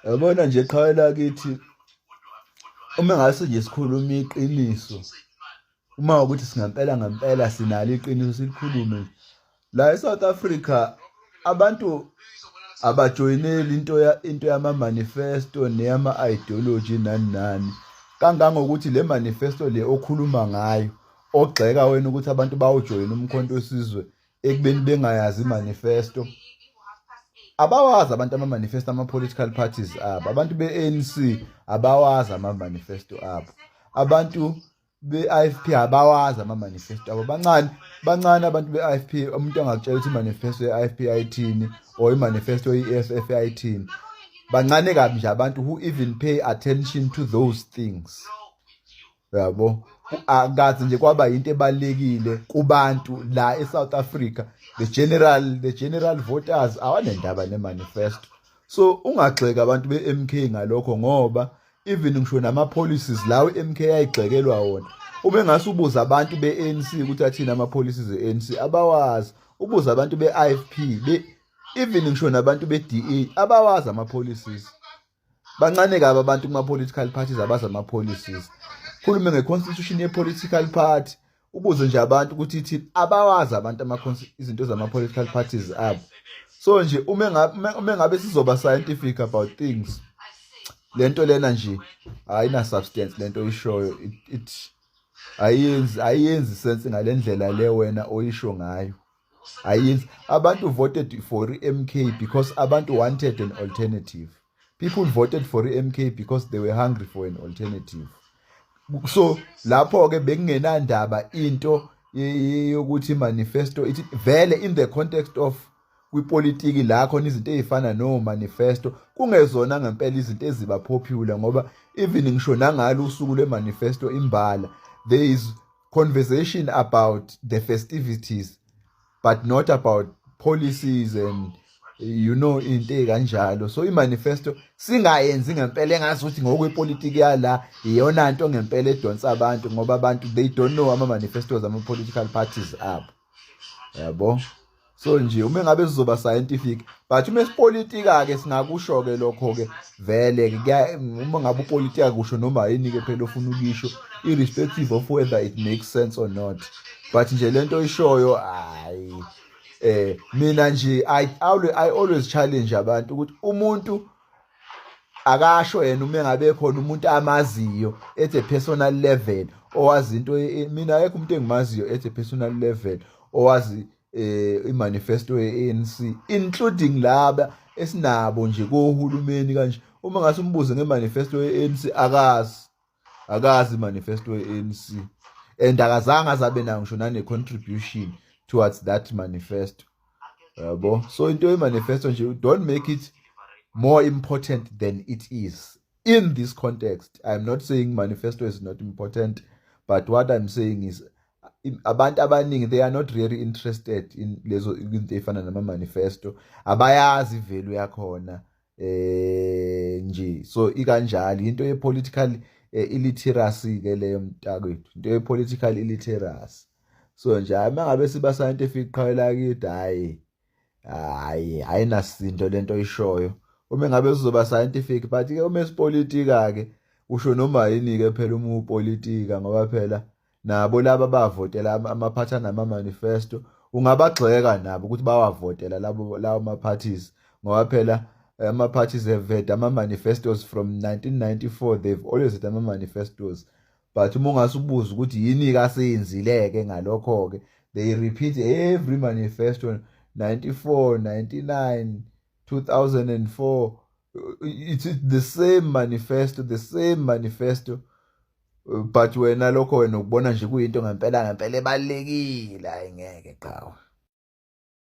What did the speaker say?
Yabona nje, qhawe lakithi, uma ngase nje sikhuluma iqiniso, uma ukuthi singampela ngempela sinalo iqiniso, silikhulume la eSouth Africa, abantu abajoyineli into yama manifesto neyama ideology, nani nani, kangangokuthi le manifesto le okhuluma ngayo, ogxeka wena ukuthi abantu bawujoyina uMkhonto weSizwe ekubeni bengayazi imanifesto, abawazi abantu ama-manifesto ama-political parties abo. Abantu be-ANC abawazi ama-manifesto abo, abantu be-IFP abawazi ama-manifesto abo. Bancane, bancane abantu be-IFP umuntu angakutshela ukuthi i-manifesto ye-IFP ayithini or i-manifesto ye-EFF ayithini. Bancane kabi nje abantu who even pay attention to those things, yabo. Akazi nje kwaba into ebalekile kubantu la eSouth Africa. The general voters awanendaba nemanifesto, so ungagxeka abantu be-MK ngalokho, ngoba even ngisho nama policies lawo iMK ayigxekelwa wona, uma engase ubuza abantu be-ANC ukuthi athini ama policies e-ANC, abawazi. Ubuza abantu be-IFP, be even ngisho nabantu be-DA, abawazi ama policies. Bancane kabi abantu kuma-political parties abazi ama-policies. Khulume nge-constitution ye-political party, ubuze nje abantu ukuthi ithini, abawazi abantu izinto zama-political parties abo. So nje uma ngabe sizoba scientific about things, lento lena nje ayina substance. Lento oyishoyo it ayenzi sense ngalendlela le wena oyisho ngayo, ayenzi. Abantu voted for MK because abantu wanted an alternative. People voted for MK because they were hungry for an alternative. So lapho ke bekungenandaba into yokuthi manifesto ithi vele in the context of kwipolitiki la khona izinto ezifana no manifesto kungezona ngempela izinto eziba popular, ngoba even ngisho nangalo usuku lwemanifesto imbala, there is conversation about the festivities but not about policies and into ekanjalo. So imanifesto singayenzi ngempela engazuthi ngokwepolitiki yala iyona nto ngempela edonsa abantu, ngoba abantu, they don't know ama manifestos ama political parties abo, yabo. So nje uma ngabe sizoba scientific, but uma sipolitika ke, singakusho ke lokho ke vele ke. Uma ngabe upolitika, kusho noma yini ke phela ofuna ukisho, irrespective of whether it makes sense or not. But nje lento oyishoyo, hayi, mina nje I always challenge abantu ukuthi umuntu akasho yena uma engabe khona umuntu amaziyo at a personal level owazi into. Mina akekho umuntu engimaziyo at a personal level owazi imanifesto ye-ANC, including laba esinabo nje kohulumeni kanje. Uma ngase umbuze ngemanifesto ye-ANC, akazi, akazi imanifesto ye-ANC, and akazange azabe nayo ngisho nane contribution towards that manifesto, yabo. So into ye-manifesto nje, don't make it more important than it is in this context. I'm not saying manifesto is not important, but what I'm saying is abantu abaningi, they are not really interested in lezo into efana nama manifesto, abayazi ivalue yakhona nje. So ikanjalo into ye political illiteracy ke leyo, mntakwethu, into ye political illiteracy. So nje uma ngabe siba scientific, qhawe lakithi, hayi, hayi, ayinasindo lento oyishoyo uma ngabe sizoba scientific. But ke uma sipolitika ke, usho noma yini ke phela uma upolitika, ngoba phela nabo laba bavotela amaphathi anama manifesto, ungabagxeka nabo ukuthi bawavotela labo lawo ma parties, ngoba phela ama parties have had ama manifestos from 1994. They've always had ama manifestos, but uma ungasubuza ukuthi yini kaseyenzileke ngalokho ke, they repeat every manifesto, 94, 99, 2004. It's the same manifesto, the same manifesto, but wena lokho wena ukubona nje kuyinto ngempela ngempela ebalekile. Ayingeke, qhawe.